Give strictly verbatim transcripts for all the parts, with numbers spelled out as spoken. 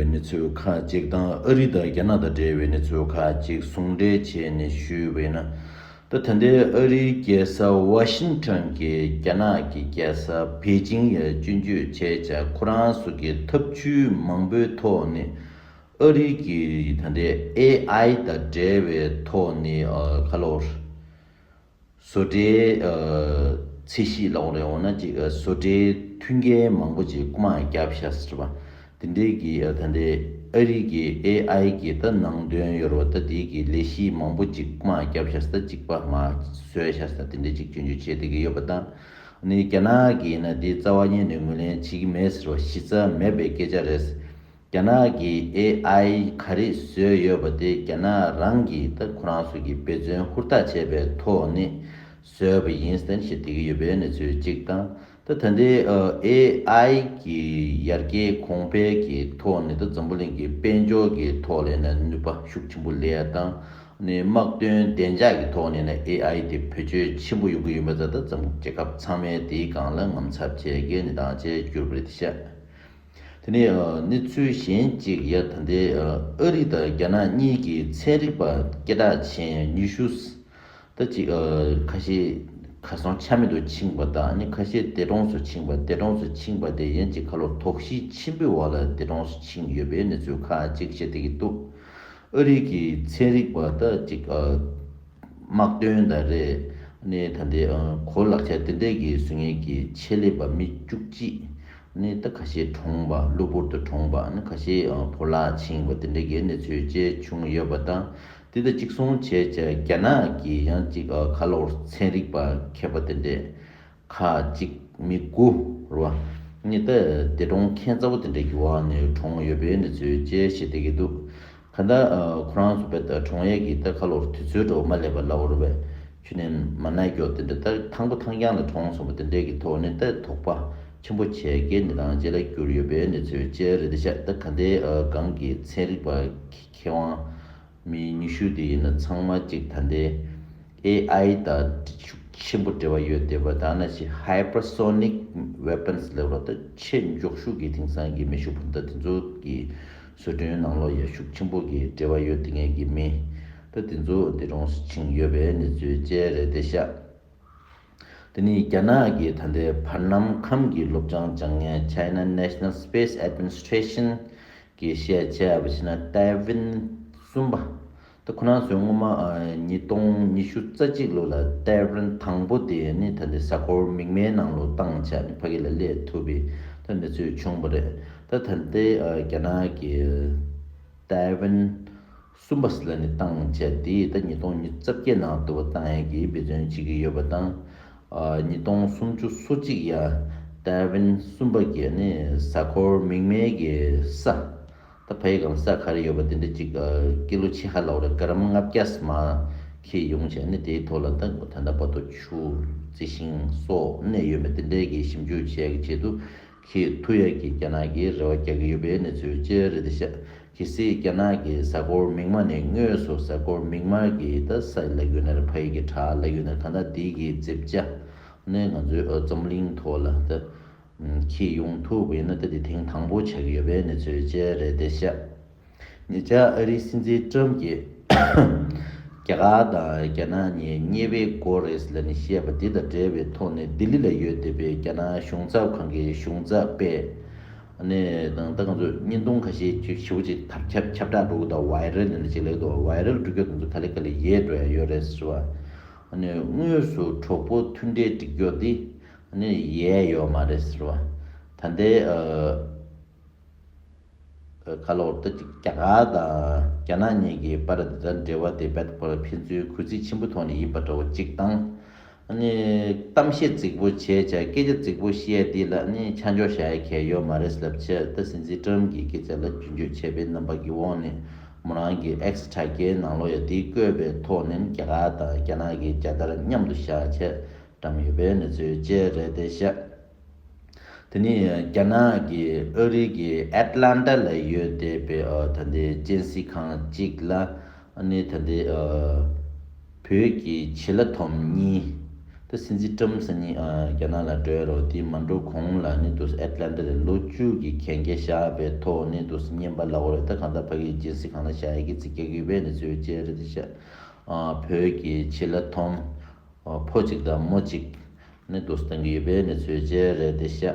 གནས་ཚུལ་ཁག་ཅིག་དང་། ཨ་རི་དང་རྒྱ་ནག་དང་འབྲེལ་བའི་གནས་ཚུལ་ཁག་ཅིག་ཟུང་འབྲེལ་བྱས་ནས་ཞུས་པ་ཡིན་ན། ད་ད་ལྟའི་ཨ་རིའི་རྒྱལ་ས་ཝ་ཤིང་ཊོན་གྱིས་རྒྱ་ནག་གི་རྒྱལ་ས་པེ་ཅིང་ཡར་སྐྱོན་བརྗོད་བྱས་བྱས། ཁོ་རང་ཚོ་གི་ཐབས་ཇུས་མང་པོའི་ཐོག་ནས་ཨ་རི་གི་ད་ལྟའི་ཨེ་ཨའི་དང་འབྲེལ་བའི་ཐོག་ནས་ཨ་ག་ལབ་དགོས་རེད། བཟོ་གྲྭའི་ཨ་ཚད་གཞི་ལབ་དགོས་རེད། འོ་ན་ཅིག་ཨ་བཟོ་གྲྭའི་མཐུན་རྐྱེན་མང་པོ་ཅིག་རྐུ་མ་བརྒྱབ་ཤག་ཟེར་བ། དེ་འདྲའི་གི་ཨ་ད་ལྟའི་ཨ་རི་གི་ཨེ་ཨའི་གི་ད་ནང་དོན་ཡོད་རེད་བ། ད་དེའི་གི་ལས་གཞི་མང་པོ་ཅིག་རྐུ་མ་བརྒྱབ་ཤག་ཟེར། ད་གཅིག་པ་མར་བཟོས་ཤག་ཟེར། དེ་འདྲའི་ཅིག་སྐྱོན་བརྗོད་བྱས་བསྡད་ཀྱི་ཡོད་པ་དང་། ནི་རྒྱ་ནག་གིས་ན་དེ་རྩ་བ་ཉིད་ནས་ངོས་ལེན་བྱེད་ཀྱི་མེད་ཟེར་བ། གཞི་རྩ་མེད་པའི་སྐད་ཆ་རེད། རྒྱ་ནག་གིས་ཨེ་ཨའི་ག་རེ་བཟོས་ཡོད་པ་དེ་རྒྱ་ནག་རང་གིས་ད་ཁོ་རང་ཚོ་གིས་འབད་བརྩོན་ཧུར་ཐག་བྱས་པའི་ཐོག་ནས་བཟོས་པ་ཡིན་ཟེར་བཤད་བསྡད་ཀྱི་ཡོད་པའི་གནས་ཚུལ་གཅིག་དང་། ད་ད་ལྟའི་ཨ་ཨེ་ཨའི་གི་ཡར་རྒྱས་གོང་འཕེལ་གྱི་ཐོག་ནས་ད་འཛམ་བུ་གླིང་གི་དཔལ་འབྱོར་གྱི་ཐོག་ལ་ཡིན་ན་ནུས་པ་ཤུགས་ཆེན་པོ་སླེབས་ཡ་དང་། ནི་དམག་དོན་བདེ་འཇགས་ཀྱི་ཐོག་ནས་ནི་ཨེ་ཨའི་དེ་བེད་སྤྱོད་ཆེན་པོ་ཡོང་གི་ཡོད་པ་ཙང་། ད་འཛམ་རྒྱལ་ཁབ་ཚང་མས་དེའི་སྒང་ལ་ངོ་མཚར་བྱེད་ཀྱི་གནས་སྟངས་ཅིག་གྱུར་པ་རེད་ཤག་དེ་ནས་ཨ་གནས་ཚུལ་གཞན་གཅིག་ཡ། ད་ལྟའི་ཨ་ཨ་རི་དང་རྒྱ་ནག་གཉིས་ཀྱི་ཚན་རིག་པ་སྐད་གྲགས་ཅན་ཉི་ཤུ། ད་ཅིག་ཨ་ཁ་ཤས་གར་སོང་ཆ་མེད་དུ་ཕྱིན་པ་དང་། ཨ་ནི་ཁ་ཤས་འདས་གྲོངས་སུ་ཕྱིན་པ། འདས་གྲོངས་སུ་ཕྱིན་པ་དེ་ཡིན་ཅིག་ཁ་ལོ་དོགས་གཞི་ཆེན་པོའི་འོག་ལ་འདས་གྲོངས་སུ་ཕྱིན་ཡོད་པའི་གནས་ཚུལ་ཁག་ཅིག་བཤད་བསྡད་ཀྱི་འདུག་ཨ་རི་གི་ཚན་རིག་པ་ད་ཅིག་ཨ་དམག་དོན་དང་རེད། ཨ་ནི་ད་ལྟའི་ཨ་གོ་ལག་ཆ་དེ་འདྲས་ཀྱི་བཟོ་མཁན་གྱི་ཆེད་ལས་པ་མི་བཅུ་གཅིག་ཨ་ནི་ད་ཁ་ཤས་གྲོངས་པ། གློ་བུར་དུ་གྲོངས་པ། ཨ་ནི་ཁ་ཤས་ཨ་བོར་བརླག་ཕྱིན་པ་དེ་འདྲས་ཀྱི་གནས་ཚུལ་བཅས་བྱུང་ཡོད་པ་དང་། དེ་དང་གཅིག་མཚུངས་བྱས་བྱས་རྒྱ་ནག་གི་ཡང་ཅིག་ཨ་ག་ལབ་དགོས་རེད། ཚན་རིག་པ་མཁས་པ་དེ་འདྲས་ཁག་ཅིག་མི་དགུ་རེད་བ། ནི་ད་འདས་གྲོངས་ཁྱད་མཚར་པོ་དེ་འདྲ་གི་འོག་ནས་གྲོངས་ཡོད་པའི་གནས་ཚུལ་བཅས་བཤད་བསྡད་ཀྱི་འདུག་གང་ལྟར་ཨ་ཁོ་རང་ཚོ་བས་ད་གྲོངས་ཡས་ཀྱི་ད་ཁ་ལོར་དུས་ཚོད་འདྲ་བོ་མ་སླེབས་པ་ལབ་དགོས་རེད་པས། ཁྱོན་ནས་མ་ན་མགྱོགས་དེ་འདྲ། ད་ཐང་པོ་ཐང་རྐྱང་ལ་གྲོངས་སོང་བ་དེ་འདྲའི་གི་ཐོག་ནས་ད་དོགས་པ་ཆེན་པོ་བྱས་ཀྱི་གནས་སྟངས་ཅིག་ལ་གྱུར་ཡོད་པའི་གནས་ཚུལ་བཅས་རེད་ཤག་ད་གང་ལྟར་ཨ་གང་གི་ཚན་རིག་པ་མཁས་དབང་མི་ཉི་ཤུ་དེ་ཡིན་ན་ཚང་མ་གཅིག་ད་ལྟའི་ཨེ་ཨའི་དང་ཤུགས་ཆེན་པོ་འབྲེལ་བ་ཡོད་བསྡད་པ། ད་ནང་བཞིན་hypersonic weapons ལབ་རོགས། ད་ཆེས་མགྱོགས་ཤོས་ཀྱི་དེང་སང་གི་མེ་ཤུགས་འཕུར་མདའ་དེ་ཚོ་གི་བཟོ་སྐྲུན་ནང་ལོགས་ཡ་ཤུགས་ཆེན་པོ་གི་འབྲེལ་བ་ཡོད་བསྡད་མཁན་གྱི་མི་ད་དེ་ཚོ་འདས་གྲོངས་སུ་ཕྱིན་ཡོད་པའི་གནས་ཚུལ་བཅས་རེད་བསྡད་ཤག་དེ་ནས་རྒྱ་ནག་གི་ད་ལྟའི་བར་གནམ་ཁམས་ཀྱི་སློབ་སྦྱོང་སྦྱང་མཁན་China National Space Administration གིས་བཤད་བྱས་པ་ཞིག་ན། ཏའེ་ཝན་གསུམ་པ། ད་ཁོ་རང་ཚོས་སྔོན་མ་ཨ་ཉིས་སྟོང་ཉི་ཤུ་རྩ་གཅིག་ལོ་ལ་ཏའེ་ཝན་དང་པོ་དེ་ནི་ད་ལྟའི་གཟའ་འཁོར་མིག་དམར་ནང་ལོགས་བཏང་བྱས་ནས་ཕ་གི་ལ་སླེབས་ཐུབ་པའི་ད་གནས་ཚུལ་བྱུང་བ་རེད། ད་ད་ལྟའི་ཨ་རྒྱ་ནག་གི་ཏའེ་ཝན་གསུམ་པ་ཟེར་ལབ་ནས་བཏང་བྱས། དེ་ད་ཉིས་སྟོང་ཉི་ཤུ་རྩ་བརྒྱད་ནང་དུ་བཏང་ཡས་ཀྱི་འབད་བརྩོན་བྱེད་ཀྱི་ཡོད་པ་དང་། ཨ་ཉིས་སྟོང་སུམ་ཅུ་སོ་གཅིག་ཡ་ཏའེ་ཝན་གསུམ་པ་གི་ནི་གཟའ་འཁོར་མིག་དམར་གྱི་ས། ད་ཕ་གི་སྒང་ས་ག་རེ་ཡོད་པ་དེ་འདྲ་ཅིག་ཨ་ཀི་ལོ་ཕྱེད་ཀ་ལབ་རེད། ག་རམ་ལྔ་བརྒྱ་ཙམ་འཁྱེར་ཡོང་བྱས་ནས། དེའི་ཐོག་ལ་ད་ད་ལྟ་བར་དུ་ཆུ་རྩི་ཤིང་སོགས་གནས་ཡོད་མེད་དེ་འདྲའི་གི་ཞིབ་འཇུག་བྱེད་ཡག་གི་ཆེད་དུ་འཁྱེར་ཐུབ་ཡག་གི་རྒྱ་ནག་གིས་རེ་བ་རྒྱག་གི་ཡོད་པའི་གནས་ཚུལ་བཅས་རེད་བསྡད་ཤག་གལ་སྲིད་རྒྱ་ནག་གི་གཟའ་འཁོར་མིག་དམར་ནས་དངོས་སུ་གཟའ་འཁོར་མིག་དམར་གྱི་ད་ས་ལབ་ཡོད་ན་རེད། ཕ་གི་གི་བྲག་ལབ་ཡོད་ན་རེད། གང་ལྟར་དེའི་གི་རྩིབས་བྱ་ནས་ང་ཚོའི་ཨ་འཛམ་གླིང་ཐོག་ལ་ད་འཁྱེར་ཡོང་ཐུབ་པ་ཡིན་ན། ད་དེ་ཐེངས་དང་པོ་ཆགས་ཀྱི་ཡོད་པའི་གནས་ཚུལ་བཅས་རེད་བསྡད་ཤག་ཉེ་ཆར་ཨ་རིའི་སྲིད་འཛིན་ཀྲམ་གྱིས་རྒྱ་གར་དང་རྒྱ་ནག་གཉིས་མཉེས་པའི་སྒོ་རེད་ལབ་ནས་བཤད་པ་འདི་དང་འབྲེལ་བའི་ཐོག་ནས། ལྡི་ལི་ལ་ཡོད་བསྡད་པའི་རྒྱ་ནག་གཞུང་ཚབ་ཁང་གི་གཞུང་ཚབ་པས་ནས་དང་ད་ང་ཚོ་བརྙན་ཐུང་ཁ་ཤས་ཞེ་པོ་ཅིག་ཁྱབ་ཁྱབ་བསྒྲགས་འགྲོ་གི་འདུག་ཝའི་རལ་ལབ་ནས་ཅིག་ལབ་འདུག་ཝའི་རལ་འགྲོ་རྒྱུ་དེ་ཚོ་ག་ལེ་ག་ལེ་ཡལ་འགྲོ་ཡ་ཡོད་རེད་ཟེར་བ། ནས་དངོས་སུ་གྲོགས་པོ་མཐུན་འབྲེལ་སྒྲིག་རྒྱུ་འདི་ནས་ཡལ་ཡོད་མ་རེད་ཟེར་བ། ད་ལྟའི་ཨ། ཁ་ལོར་ད་ཅིག་རྒྱ་གར་དང་རྒྱ་ནག་གཉིས་ཀྱི་བར་དུ་ད་འབྲེལ་བ་དེ་རྦད་དེ་ཕན་ཚུན་གུས་བརྩི་ཆེན་པོའི་ཐོག་ནས་ཡིན་པ་འདྲ་བོ་གཅིག་དང་། ཨ་ནི་གཏམ་བཤད་རྫིག་པོ་བྱས་བྱས་སྐད་ཆ་རྫིག་པོ་བཤད་དེ་ལ་ནི་ཆ་འཇོག་བྱ་ཡ་གལ་ཡོད་མ་རེད་ལབ་བྱས། ད་སྲིད་འཛིན་ཀྲམ་གྱི་སྐད་ཆ་ལ་རྒྱུན་སྐྱོང་བྱས་པའི་རྣམ་པ་གི་དབང་ནས། མོ་རང་གི་ཨེགས་དྲ་རྒྱའི་ནང་ལོགས་ཡ་དེ་བཀོད་པའི་ཐོག་ནས་རྒྱ་གར་དང་རྒྱ་ནག་གི་རྒྱལ་དར་མཉམ་དུ་བཞག་བྱས་བཀྲམ་ཡོད་པའི་གནས་ཚུལ་བཅས་རེད་བསྡད་ཤག་དེ་ནས་རྒྱ་ནག་གི་ཨ་རི་གི་ཨེཊ་ལན་ཊ་ལ་ཡོད་བསྡད་པའི་ཨ་ད་ལྟའི་ཨེ་ཇེན་སི་ཁང་གཅིག་ལ། ཨ་ནི་ད་ལྟའི་ཨ་བོད་ཀྱི་བྱི་ལ་དོམ་གཉིས། ད་སྲིད་འཛིན་ཊམ་ཟེར་མཁན་རྒྱ་ནག་ལ་འགྲོ་ཡ་རོ་དེ་མ་འགྲོ་གོང་ལ་ནི་དུས་ཨེཊ་ལན་ཊ་ལ་ལོ་བཅུ་གི་གན་རྒྱ་བཞག་པའི་ཐོག་ནི་དུས་བརྙན་པར་ལབ་དགོས་རེད། ད་གང་ལྟར་ཕ་གིའི་རྒྱལ་སྲིད་སྒང་ལ་བཞག་ཡ་གི་རྩིས་རྒྱག་གི་ཡོད་པའི་གནས་ཚུལ་བཅས་རེད་དེ་ཤག་བོད་ཀྱི་བྱི་ལ་ཐོམ། ཕོ་གཅིག་དང་མོ་གཅིག་ནི་དུས་བཏང་གི་ཡོད་པའི་གནས་ཚུལ་བཅས་རེད་དེ་ཤག་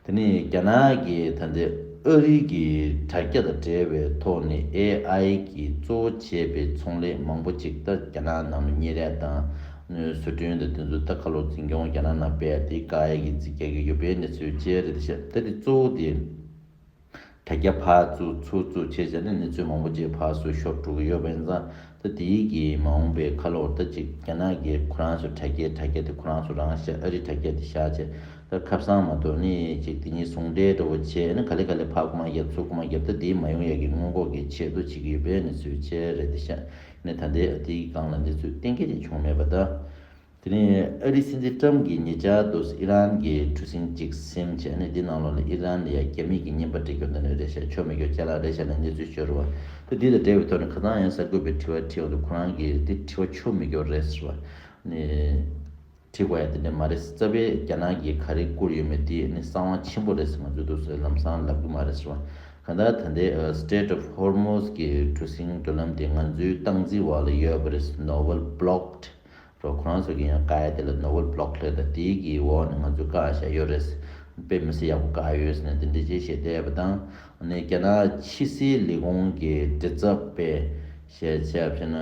དེ་ནས་རྒྱ་ནག་གིས་ད་ལྟའི་ཨ་རི་གི་དྲ་རྒྱ་དང་འབྲེལ་བའི་ཐོག་ནས་ཨེ་ཨའི་གིས་གཙོ་བོ་བྱས་པའི་ཚོང་ལས་མང་པོ་ཅིག་ད་རྒྱ་ནག་ནང་ལ་གཉེར་ཡ་དང་བཟོ་སྐྲུན་དང་དེ་ཚོ་ད་ཁ་ལོ་འཛིན་སྐྱོང་རྒྱ་ནག་ནང་སྤེལ་ཡ་དེ་བཀག་ཡ་གི་རྩིས་རྒྱག་གི་ཡོད་པའི་གནས་ཚུལ་བཅས་རེད་ཤག་ད་དེ་གཙོ་བོ་དེ་དྲ་རྒྱ་ཕར་བཙུགས་ཚུར་བཙུགས་བྱས་བྱས་ནས་གནས་ཚུལ་མང་པོ་ཅིག་ཕར་ཚུར་ཤོར་འགྲོ་གི་ཡོད་པ་ཡིན་ཙང་། ད་དེའི་གི་མ་འོངས་པའི་ཁ་ལོ་ད་ཅིག་རྒྱ་ནག་གི་ཁོ་རང་ཚོ་དྲ་རྒྱའི་དྲ་རྒྱ་དེ་ཁོ་རང་ཚོ་རང་བཞག་ཨ་རི་དྲ་རྒྱ་དེ་བཞག་བྱས་ད་ཁ་བཟང་མ་གཏོགས་ནི་ཅིག་དེ་གཉིས་ཟུང་འབྲེལ་འདྲ་བོ་བྱས་ནས་ག་ལེ་ག་ལེ་ཕར་རྐུ་མ་བརྒྱབ་ཚུར་རྐུ་མ་བརྒྱབ་ད་དེ་མ་ཡོང་ཡ་གི་སྔོན་འགོག་གི་ཆེད་དུ་བྱེད་ཀྱི་ཡོད་པའི་གནས་ཚུལ་བཅས་རེད་དེ་ཤག་ནས་ད་ལྟའི་ཨ་དེའི་སྒང་ལ་འདི་ཚོས་གཏན་འཁེལ་ཅིག་བྱུང་མེད་པ་ད། དེ་ནས་ཨ་རིའི་སྲིད་འཛིན་ཊམ་གྱིས་ཉེ་ཆར་དུ་ཨི་རན་གྱི་གྲུ་གཟིངས་གཅིག་ཟིན་བྱས་ནས་འདི་ནང་ལོགས་ལ་ཨི་རན་ལ་ཡ་རྒྱ་མི་གི་བརྙན་པར་སྤྲད་རྒྱུ་འདི་ནས་རེད་ཤག་ཆོ་མེད་རྒྱུ་ཅ་ལག་རེད་ཤག་ལབ་གནས་ཚུལ་ཤོར་བ། ད་འདི་དང་འབྲེལ་བའི་ཐོག་ནས་ཁ་སང་ཡང་གསར་འགོད་པའི་དྲི་བ་དྲིས་འོང་དུས་ཁོ་རང་གིས་འདི་དྲི་བ་ཆོ་མེད་རྒྱུ་རེད་ཟེར་བ། ནས་དྲི་དགོས་ཡ་དེ་འདྲ་མ་རེད། རྩ་བའི་རྒྱ་ནག་གིས་ག་རེ་བསྐུར་ཡོད་མེད་དེ་ནི་གསང་བ་ཆེན་པོ་རེད་ཟེར། ང་ཚོས་དུས་ཚོད་ལམ་སང་ལབ་གི་མ་རེད་ཟེར་བ། གང་ལྟར་ད་ལྟའི་Strait of Hormuz གི་གྲུ་གཟིངས་འགྲུལ་ལམ་དེ་ང་ཚོའི་སྟངས་འཛིན་འོག་ལ་ཡོད་པ་རེད། Naval blocked རོ། ཁོ་རང་ཚོ་གིས་ཡང་བཀག་ཡ་དེ་ལ་Naval blockade ལབ་ད། དེའི་གི་འོག་ནས་ང་ཚོས་བཀག་བཞག་ཡོད་རེད། དཔེ་མི་སྲིད་ཡག་པོ་བཀག་ཡོད་ཟེར་ནས་དེ་འདྲ་ཅིག་བཤད་བསྡད་པ་དང་། ཨ་ནི་རྒྱ་ནག་ཕྱི་སྲིད་ལས་ཁུངས་ཀྱི་མགྲིན་ཚབ་པས་བཤད་བྱས་པ་ན།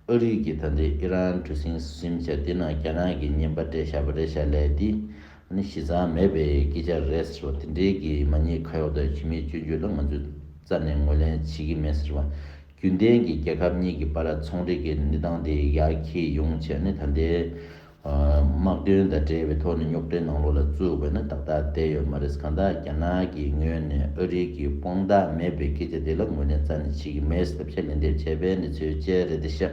ཨ་རི་གིས་ད་ལྟའི་ཨི་རན་གྲུ་གཟིངས་ཟིན་བྱས་དེ་ནང་རྒྱ་ནག་གིས་བརྙན་པར་སྤྲད་བཞག་པ་རེད་ཤག་ལབ་དེ་ཨ་ནི་ཞིབ་ཚགས་མེད་པའི་སྐད་ཆ་རེད་ཟེར་བ། དེ་འདྲའི་གི་མ་ཉེས་ཁ་གཡོག་དང་ཇི་མིའི་སྐྱོན་བརྗོད་ལ་ང་ཚོས་རྩ་ནས་ངོས་ལེན་བྱེད་ཀྱི་མེད་ཟེར་བ། རྒྱུན་ལྡན་གྱི་རྒྱལ་ཁབ་གཉིས་ཀྱི་བར་ཚོང་འབྲེལ་གྱི་གནས་སྟངས་དེ་ཡར་འཁྱེར་ཡོང་བྱས་ནས་ད་ལྟའི་དམག་དོན་དང་འབྲེལ་བའི་ཐོག་ནས་རྙོག་དྲའི་ནང་ལོགས་ལ་བཙུད་དགོས་ན་ཏག་ཏག་བསྡད་ཡོད་མ་རེད། གང་ལྟར་རྒྱ་ནག་གི་ངོས་ནས་ཨ་རི་གི་དཔང་རྟགས་མེད་པའི་སྐད་ཆ་དེ་ལ་ངོས་ལེན་རྩ་ནས་བྱེད་ཀྱི་མེད་ཟེར་བཤད་ལན་འདེབས་བྱས་པའི་གནས་ཚུལ་བཅས་རེད་དེ་ཤག་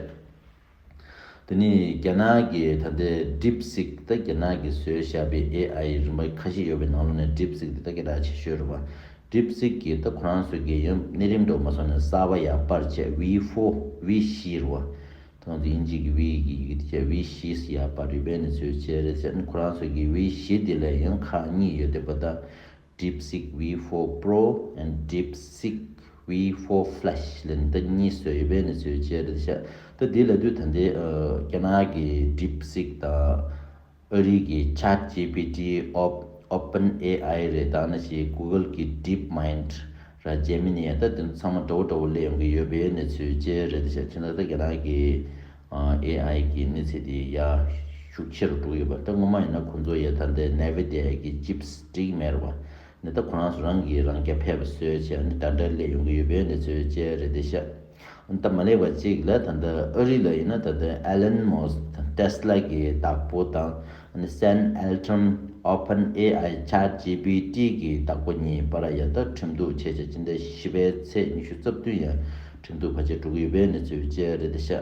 དེ་ནི་རྒྱ་ནག་གི་ད་ལྟའི་DeepSeek ད་རྒྱ་ནག་གིས་བཟོས་བཞག་པའི་ཨེ་ཨའི་རིམ་པ་ཁ་ཤས་ཡོད་པའི་ནང་ལོགས་ནས་DeepSeek དེ་ད་སྐད་གྲགས་ཆེ་ཤོས་རེད་བ། DeepSeek གིས་ད་ཁོ་རང་ཚོ་གིས་ཡང་གནས་རིམ་འདྲ་བོ་མ་སོང་ནས་གསར་པ་ཡར་སྤར་བྱས་V four V བཞི་རེད་བ། ད་ང་ཚོ་དབྱིན་ཇི་གི་V གི་ཡི་གེ་དེ་བྱས་V བཞི་ཡར་སྤར་ཡོད་པའི་གནས་ཚུལ་བཅས་རེད་ཟེར། ཁོ་རང་ཚོ་གི་V བཞི་དེ་ལ་ཡང་ཁག་གཉིས་ཡོད་བསྡད་པ་ད། DeepSeek V four Pro and DeepSeek V four Flash ལབ་ནས་ད་གཉིས་བཟོས་ཡོད་པའི་གནས་ཚུལ་བཅས་རེད་ཤག་ད་དེ་ལབ་དུས་ད་ལྟའི་ཨ་རྒྱ་ནག་གི་DeepSeek དང་ཨ་རི་གི་ChatGPT Op- OpenAI རེད། ད་ནང་བཞིན་Google གི DeepMind ར་Gemini ད་དེ་ཚོ་ཚང་མ་འདྲ་བོ་འདྲ་བོ་སླེབས་ཡོང་གི་ཡོད་པའི་གནས་ཚུལ་བཅས་རེད་ཤག་ཕྱིན་ད་ལྟ་རྒྱ་ནག་གི་ཨ་ཨེ་ཨའི་གི་གནས་ཚད་དེ་ཡར་ཤུགས་ཆེ་རུ་འགྲོ་གི་ཡོད་པ། ད་སྔོན་མ་ཡིན་ན་ཁོང་ཚོ་ཡ་ད་ལྟའི་Nvidia གི་chips སྒྲིག་མེད་རེད་བ། ནི་ད་ཁོ་རང་ཚོ་རང་གིས་རང་རྐྱ་ཕལ་པ་བཟོས་བྱས་ནི་ད་འདྲ་སླེབས་ཡོང་གི་ཡོད་པའི་གནས་ཚུལ་བཅས་རེད་དེ་ཤག་ད་མ་སླེབས་པ་གཅིག་ལ་ད་ལྟ་ཨ་རི་ལ་ཡིན་ན་ད་ལྟ་Elon Musk དང་Tesla གི་བདག་པོ་དང་ནི་Sam Altman OpenAI ChatGPT གི་བདག་པོ་གཉིས་བར་ཡ་ད་ཁྲིམས་གཏུག་བྱས་བྱས་སྤྱི་ཟླ་བཞི་པའི་ཚེས་ཉི་ཤུ་རྩ་བདུན་ཡ་ཁྲིམས་གཏུག་ཕལ་ཆེར་འགྲོ་གི་ཡོད་པའི་གནས་ཚུལ་བཅས་རེད་དེ་ཤག་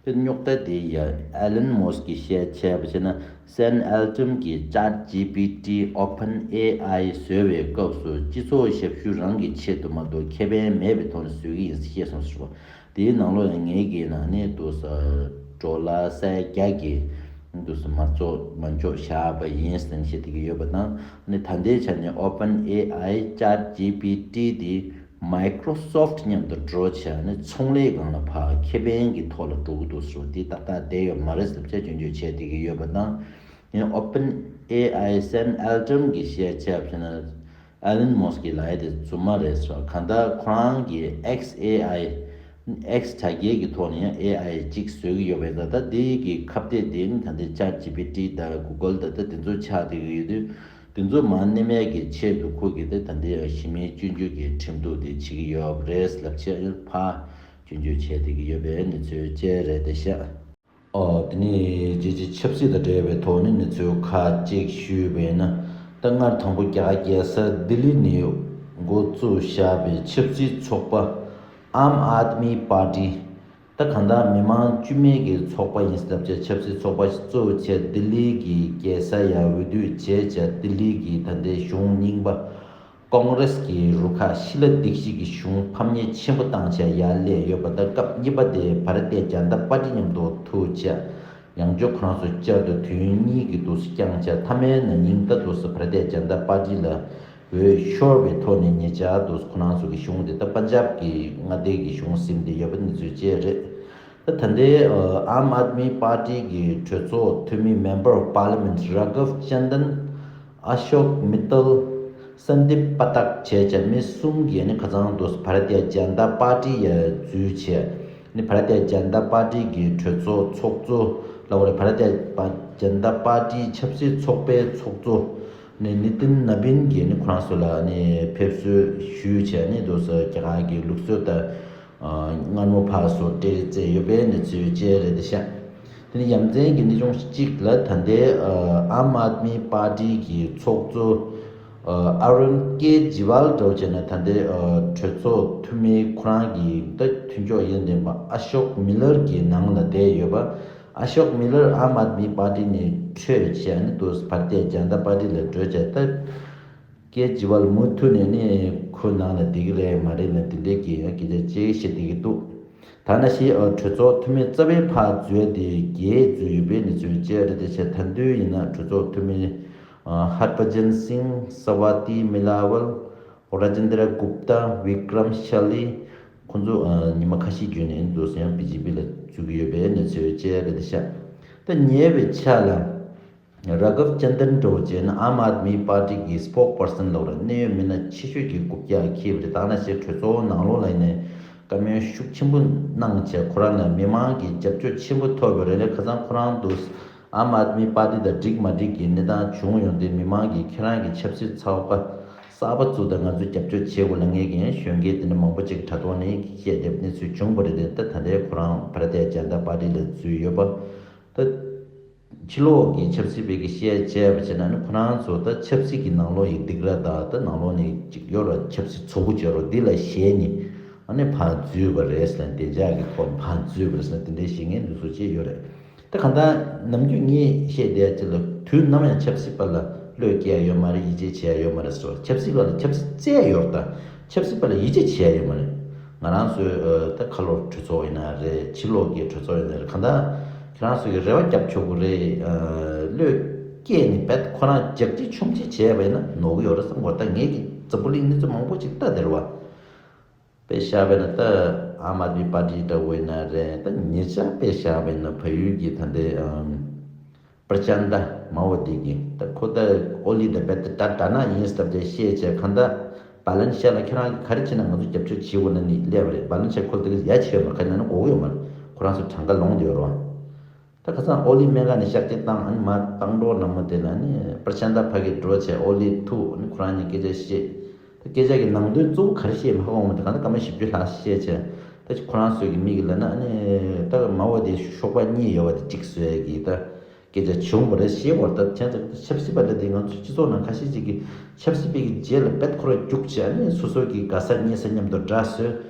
དེ་རྙོག་དྲ་དེ་ཡ་Elon Musk གིས་བཤད་བྱས་པ་བྱས་ན་Sam Altman གིས་ChatGPT OpenAI བཟོས་པའི་སྐབས་སུ་སྤྱི་ཚོགས་ཞབས་ཞུ་རང་གི་ཆེད་དུ་མ་གཏོགས་ཁེ་ཕན་མེད་པའི་ཐོག་ནས་བཟོས་ཀྱི་ཡིན་ཟེར་བཤད་སོང་ཟེར་བ། དེའི་ནང་ལོགས་ཡང་ངེད་ཀྱི་ནང་ནས་དུ་ས་ཌོ་ལར་ས་ཡ་བརྒྱ་གི་དུ་ས་མ་འཇོག་མ་འཇོག་བཞག་པ་ཡིན་ཟེར་ནས་བཤད་བསྡད་ཀྱི་ཡོད་པ་དང་ནི་ད་ལྟའི་ཆ་ནས་OpenAI ChatGPT དེ། Microsoft མཉམ་དུ་འགྲོ་བྱས་ནས་ཚོང་ལས་སྒང་ལ་ཕར་ཁེ་ཕན་གྱི་ཐོག་ལ་འགྲོ་གི་འདུག་ཟེར་བ་འདི་ཏག་ཏག་བསྡད་ཡོད་མ་རེད་ཟེར་བྱས་སྐྱོན་བརྗོད་བྱས་བསྡད་ཀྱི་ཡོད་པ་དང་། ཡང་OpenAI Sam Altman གིས་བཤད་བྱས་པ་ན་Elon Musk གི་ལབ་ཡ་དེ་རྫུན་མ་རེད་ཟེར་བ། གང་ལྟར་ཁོ་རང་གིས་X A I X དྲ་རྒྱའི་གི་ཐོག་ནས་ཡང་ཨེ་ཨའི་གཅིག་བཟོས་ཀྱི་ཡོད་པས། ད་ལྟ་འདི་གི་ཁ་གཏད་དེ་ནི་ད་ལྟའི་ChatGPT དང་Google དང་ད་དེ་ཚོ་ཆགས་བསྡད་ཀྱི་ཡོད་དུས། དེ་ཚོ་མར་མནན་ཡས་ཀྱི་ཆེད་དུ་ཁོ་གིས་ད་ད་ལྟའི་གཞི་མེད་སྐྱོན་བརྗོད་ཀྱི་ཁྲིམས་གཏུག་དེ་བྱེད་ཀྱི་ཡོད་རེད་ལབ་བྱས་ཕར་སྐྱོན་བརྗོད་བྱས་བསྡད་ཀྱི་ཡོད་པའི་གནས་ཚུལ་བཅས་རེད་དེ་ཤག་ཨོ་དེ་ནས་རྒྱལ་སྤྱིའི་ཆབ་སྲིད་དང་འབྲེལ་བའི་ཐོག་ནས་གནས་ཚུལ་ཁག་ཅིག་ཞུས་པས་ན། ད་སྔར་དང་པོ་རྒྱ་གར་རྒྱལ་ས་ལྡི་ལི་ནས་འགོ་བཙུགས་བཞག་པའི་ཆབ་སྲིད་ཚོགས་པ་Aam Aadmi Party ད་གང་ལྟར་མི་མང་བཅུ་མེད་ཀྱི་ཚོགས་པ་ཡིན་ཟེར་བྱས་ཆབ་སྲིད་ཚོགས་པ་ཞིག་གཙོ་བྱས་ལྡི་ལི་གི་རྒྱལ་ས་ཡར་འོས་བསྡུ་བྱས་བྱས་ལྡི་ལི་གི་ད་ལྟའི་གཞུང་རྙིང་པ་ཀོང་རེས་ཀྱི་རུ་ཁག་ཤི་ལ་སྡིགས་ཤིག་གི་གཞུང་ཕམ་ཉེས་ཆེན་པོ་བཏང་བྱས་ཡར་སླེབས་ཡོད་པ་དང་སྐབས་གཉིས་པ་དེ་བྷ་ར་ཏི་ཡ་ཇན་ཏ་པར་ཏི་མཉམ་དུ་ཐུག་བྱས། ཡང་བསྐྱར་ཁོ་རང་ཚོ་བསྐྱར་དུ་དུས་ཡུན་གཉིས་ཀྱི་འདུག་སེ་བསྐྱངས་བྱས། མཐའ་མའི་ནང་ཉིན་ད་འདུག་སེ་བྷ་ར་ཏི་ཡ་ཇན་ཏ་པར་ཏི་ལ་འོས་ཤོར་བའི་ཐོག་ནས་ཉེ་ཆར་འདུག་སེ་ཁོ་རང་ཚོ་གི་གཞུང་དེ་ད་པན་ཇབ་ཀྱི་མངའ་སྡེ་གི་གཞུང་ཟིན་བསྡད་ཡོད་པ་གནས་ཚུལ་བཅས་རེད། ད་ད་ལྟའི་ཨ་ཨམ་ཨཱད་མི་པར་ཏི་གི་གྲོས་ཚོགས་འཐུས་མི་Member of Parliament Raghav Chandan, Ashok Mittal, Sandeep Pathak བྱས་བྱས་མི་གསུམ་གྱིས་ནི་ཁ་སང་དུ་བྷ་ར་ཏི་ཡ་ཇན་ཏ་པར་ཏི་ཡ་འཛུལ་བྱས། ནི་བྷ་ར་ཏི་ཡ་ཇན་ཏ་པར་ཏི་གི་གྲོས་ཚོགས་ཚོགས་གཙོ་ལ་འོ་རེད། བྷ་ར་ཏི་ཡ་ཇན་ཏ་པར་ཏི་ཆབ་སྲིད་ཚོགས་པའི་ཚོགས་གཙོ་ནི་ནི་ཏིན་ནབ་ཡིན་གྱིས་ནི་ཁོ་རང་ཚོ་ལ་ནི་ཕེབས་བསུ་ཞུས་བྱས། ནི་དུ་སོ་རྒྱ་གར་གྱི་ལུགས་སྲོལ་ལྟར་ཨ་མངར་མོ་ཕག་སོགས་སྤྲད་རེས་བྱས་ཡོད་པའི་གནས་ཚུལ་བཅས་རེད་ཤག་དེ་ནི་ཡ་མཚན་གྱི་གནས་ཆུང་གཅིག་ལ་ད་ལྟའི་ཨ་ཨམ་ཨཱད་མི་པར་ཏི་གི་ཚོགས་གཙོ་ཨ་ཨ་རུན་ཀེ་ཇི་ཝལ་འདྲ་བོ་བྱས་ན་ད་ལྟའི་ཨ་གྲོས་ཚོགས་འཐུས་མི་ཁོ་རང་གི་ད་མཐུན་ཕྱོགས་ཡོན་ཏན་པ་ཨ་ཤོག་མི་ལར་གྱི་ནང་ལ་བསྡད་ཡོད་པ། ཨ་ཤོག་མི་ལར་ཨམ་ཨཱད་མི་པར་ཏི་ནས་བྲོས་བྱས་ནི་དུ་བྷ་ར་ཏི་ཡ་ཇན་ཏ་པར་ཏི་ལ་བྲོས་བྱས། ད་ཀེ་ཇི་ཝལ་མུ་མཐུད་ནས་ནི་ཁོ་ནང་ལ་བསྡད་ཀྱི་རེད་མ་རེད་ལ་དེ་འདྲའི་གི་ཡང་སྐད་ཆ་ཅིག་བཤད་བསྡད་ཀྱི་འདུག་ད་ནང་བཞིན་ཨ་གྲོས་ཚོགས་འཐུས་མི་རྩ་བའི་ཕར་འཛུལ་ཏེ་བརྒྱད་འཛུལ་ཡོད་པའི་གནས་ཚུལ་བཅས་རེད། དེ་བྱས་ད་དུང་ཡིན་ན་གྲོས་ཚོགས་འཐུས་མི་ཨ་ཧར་བ་ཇན་སིང་། སྭ་ཝ་ཏི་མི་ལ་ཝལ། ར་ཇེན་དྲ་གུབ་ཏ། བི་ཀྲམ་ཤ་ལི། ཁོང་ཚོ་ཨ་ཉི་མ་ཁ་ཤས་བརྒྱུད་ནས་འདུག་སེ་ཡང་བི་ཇེ་པི་ལ་འཛུལ་གྱི་ཡོད་པའི་གནས་ཚུལ་བཅས་རེད་ཤག་ད་ཉེ་བའི་ཆར་ལ་ར་གབ་ཅན་དན་འདྲ་བོ་བྱས་ན་ཨམ་ཨཱད་མི་པར་ཏི་གི་སྤོག་པར་སན་ལབ་ར་གནད་ཡོད་མི་སྣ་ཆེ་ཤོས་ཀྱི་རྐུབ་བཀྱག་འཁྱེར་བ་རེད། ད་ནང་བཞིན་གྲོས་ཚོགས་ནང་ལོགས་ལ་ཡིན་ནའི་བཀའ་མོལ་ཤུགས་ཆེན་པོ་གནང་བྱས་ཁོ་རང་ལ་མི་མང་གི་རྒྱབ་སྐྱོར་ཆེན་པོ་ཐོབ་ཡོད་རེད། ཁ་སང་ཁོ་རང་འདུག་ཨམ་ཨཱད་མི་པར་ཏི་དང་འགྲིག་མ་འགྲིག་གི་གནས་སྟངས་བྱུང་ཡོང་དུས་མི་མང་གིས་ཁྱེད་རང་གི་ཆབ་སྲིད་ཚོགས་པ་གསར་པ་བཙུགས་དང་ང་ཚོས་རྒྱབ་སྐྱོར་བྱེད་དགོས་ལབ་མཁན་གྱི་གཞོན་སྐྱེས་དེ་འདྲ་མང་པོ་ཅིག་དྲ་ཐོག་ནས་བཤད་བསྡད་པ་གནས་ཚུལ་བྱུང་བ་རེད། དེ་ད་ལྟའི་ཁོ་རང་བྷ་ར་ཏི་ཡ་ཇན་ཏ་པར་ཏི་ལ་འཛུལ་ཡོད་པ། ད་ཕྱི་ལོགས་ཀྱི་ཆབ་སྲིད་པའི་གི་བཤད་བྱས་པ་བྱས་ན་ནི་ཁོ་རང་ཚོ་ད་ཆབ་སྲིད་ཀྱི་ནང་ལོགས་ཡི་སྡིགས་ར་དང་ད་ནང་ལོགས་ནས་ཅིག་ཡོད་ར་ཆབ་སྲིད་ཚོགས་པ་བྱས་རོགས་འདི་ལ་ཞེད་ནས་ཨ་ནི་ཕར་འཛུལ་བ་རེད་ཟེར་ན་བདེ་འཇགས་ཀྱི་ཐོག་ནས་ཕར་འཛུལ་བ་རེད་ཟེར་ན་དེ་འདྲའི་བཤད་མཁན་འདུག་སོ་ཅེས་ཡོད་རེད། ད་གང་ལྟར་ནམ་རྒྱུན་ངས་བཤད་བསྡད་ཅིག་ལ་དུས་ནམ་ཡང་ཆབ་སྲིད་པ་ལ་བློས་འགེལ་ཡོད་མ་རེད། ཡིད་ཆེས་བྱས་ཡོད་མ་རེད་ཟེར། ཆབ་སྲིད་པ་ལ་ཆབ་སྲིད་བཙལ་ཡོད་རེད། ད་ཆབ་སྲིད་པ་ལ་ཡིད་ཆེས་བྱས་ཡོད་མ་རེད། ང་རང་ཚོའི་ཨ་ད་ཁ་ལོ་གྲོས་ཚོགས་ཡིན་ན་རེད། ཕྱི་ལོགས་ཀྱི་གྲོས་ཚོགས་ཡིན་ན་རེད། གང་ལྟར་ཁྱེད་རང་ཚོ་གི་རེ་བ་རྒྱབ་ཆོག་གི་རེད། ཨ་བློས་སྐྱེས་ནས་བེད་ཁོ་རང་རྒྱག་ཅིག་ཆུང་ཅིག་བྱས་པ་ཡིན་ན་ནོར་གི་ཡོད་རེད་བསམ་གི་རེད། ད་ངས་ཀྱི་འཛམ་བུ་གླིང་གནས་ཚུལ་མང་པོ་ཅིག་ལྟ་བསྡད་རེད་བ། དཔེ་བཞག་པ་ཡིན་ན་ད་ཨམ་ཨཱད་མི་པར་ཏི་འདྲ་བོ་ཡིན་ན་རེད། ད་ཉེ་ཆར་དཔེ་བཞག་པ་ཡིན་ན་བལ་ཡུལ་གྱི་ད་ལྟའི་ཨམ་པྲ་ཅན་ཏ་མའོ་ཝ་ཏི་གི་ད་ཁོ་ད་ཨོ་ལི་ད་བེད་ད་དྲ་དྲ་ན་ཡིན་སྟབས་དེ་བཤད་བྱས། གང་ལྟར་བ་ལན་ཤ་ལ་ཁྱེད་རང་གིས་ག་རེ་བྱས་ན་ང་ཚོ་རྒྱབ་སྐྱོར་བྱེད་དགོས་ན་ནི་སླེབས་པ་རེད། བ་ལན་ཤ་ཁོ་ལ་དེ་ག་ཡ་བྱེད་ཡོད་མ་རེད། ག་ཡིན་ན་ནི་གོ་གི་ཡོད་མ་རེད། ཁོ་རང་ཚོ་གྲངས་ཀ་ལོངས་བསྡད་ཡོད་རེད་བ། ད་ཁ་སང་ཨོ་ལི་སྨན་ཁང་ནས་གཤགས་བཅོས་བཏང་། ཨ་ནི་མ་བཏང་གྲོགས་ནང་མ་དེ་ལ་ནི་པྲ་ཅན་ཏ་ཕ་གི་འགྲོ་བྱས་ཨོ་ལི་ཐུག་ཨ་ནི་ཁོ་རང་གཉིས་སྐད་ཆ་བཤད། ད་སྐད་ཆ་གི་ནང་དོན་གཙོ་བོ་ག་རེ་བཤད་མ་ཧ་གོ་མ་ཐག་གང་ལྟར་སྐར་མ་བཞི་བཅུ་ལྷག་བཤད་བྱས། ད་ཁོ་རང་ཚོའི་གི་མི་གི་ལབ་ན་ཨ་ནི་ད་མ་འོ་དེ་ཤོག་པ་གཉིས་ཡོད་པ་དེ་གཅིག་བཟོས་གི་ད་སྐད་ཆ་བྱུང་བ་རེད་ཞེས་བར། ད་ཁྱེད་ཚོ་ཆབ་སྲིད་པ་འདྲ་དེ་ང་ཚོ་སྤྱི་ཚོགས་ནང་ཁ་ཤས་ཅིག་གི་ཆབ་སྲིད་པའི་གི་རྗེས་ལ་བེད་ཁོ་ར་རྒྱུགས་བྱས། ཨ་ནི་སོ་སོ་གི་དགའ་ས་མཉེས་ས་མཉམ་དུ་འདྲ་བཟོས།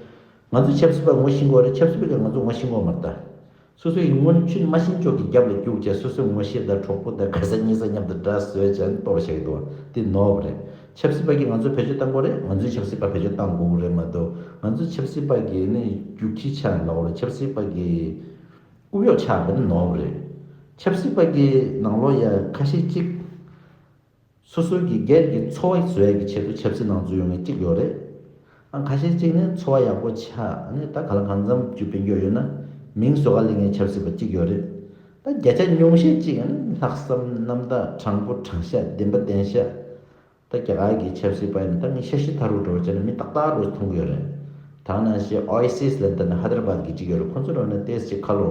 ང་ཚོས་ཆབ་སྲིད་པ་ངོ་ཤེས་ཀྱི་ཡོད་རེད། ཆབ་སྲིད་པ་གིས་ང་ཚོ་ངོ་ཤེས་ཀྱི་ཡོད་མ་རེད་ད། སོ་སོ་ཡི་སྔོན་ཆད་མ་ཤེས་ཕྱོགས་ཀྱི་རྒྱབ་ལ་རྒྱུགས་བྱས། སོ་སོའི་ངོ་ཤེས་དང་གྲོགས་པོ་དང་དགའ་ས་མཉེས་ས་མཉམ་དུ་འདྲ་བཟོས་བྱས་ནས་གཏོར་བཞག་གི་འདུག་བ། དེ་ནོར་བ་རེད། ཆབ་སྲིད་པ་གིས་ང་ཚོ་བེད་སྤྱོད་བཏང་དགོས་རེད། ང་ཚོས་ཆབ་སྲིད་པ་བེད་སྤྱོད་བཏང་དགོས་ཀྱི་རེད་མ་གཏོགས། ང་ཚོས་ཆབ་སྲིད་པ་གི་ནི་རྒྱུག་ཁྱི་ཆགས་ལབ་དགོས་རེད། ཆབ་སྲིད་པ་གི་རྐུབ་གཡོག་ཆགས་པ་ནི་ནོར་བ་རེད། ཆབ་སྲིད་པ་གི་ནང་ལོགས་ཡ་ཁ་ཤས་གཅིག་སོ་སོ་གི་སྒེར་གྱི་འཚོ་བ་བཟོ་ཡག་གི་ཆེད་དུ་ཆབ་སྲིད་ནང་འཛུལ་ཡོང་མཁན་གཅིག་ཡོད་རེད། ཨ་ཁ་ཤས་གཅིག་ནི་འཚོ་བ་ཡག་པོ་ཆགས། ཨ་ནི་ད་ག་ལ་གང་འཚམ་རྒྱུ་སྤུན་སྐྱོ་ཡོད་ན་མིང་བཟོ་ག་སླེབས་མཁན་ཆབ་སྲིད་པ་གཅིག་ཡོད་རེད། ད་བརྒྱ་ཆ་ཉུང་ཤས་གཅིག་ཨ་ནི་ལྷག་བསམ་རྣམ་དག་དྲང་པོ་དྲང་བཞག་བདེན་པ་བདེན་བཞག་ད་རྒྱ་གར་གྱི་ཆབ་སྲིད་པ་ཡིན་ན་ད་ངས་ཤ་ཤི་ཐ་རུ་འགྲོ་བྱས་ན་མི་ཏག་ཏག་རུ་མཐོང་གི་ཡོད་རེད། ད་ནང་བཞིན་ཨའི་སི་ལབ་ད་ནི་ཧ་དར་བཱད་ཀྱི་གཅིག་ཡོད་རེད། ཁོ་ཚོ་འགྲོ་ན་ཏོག་ཙམ་ཁ་ལོ་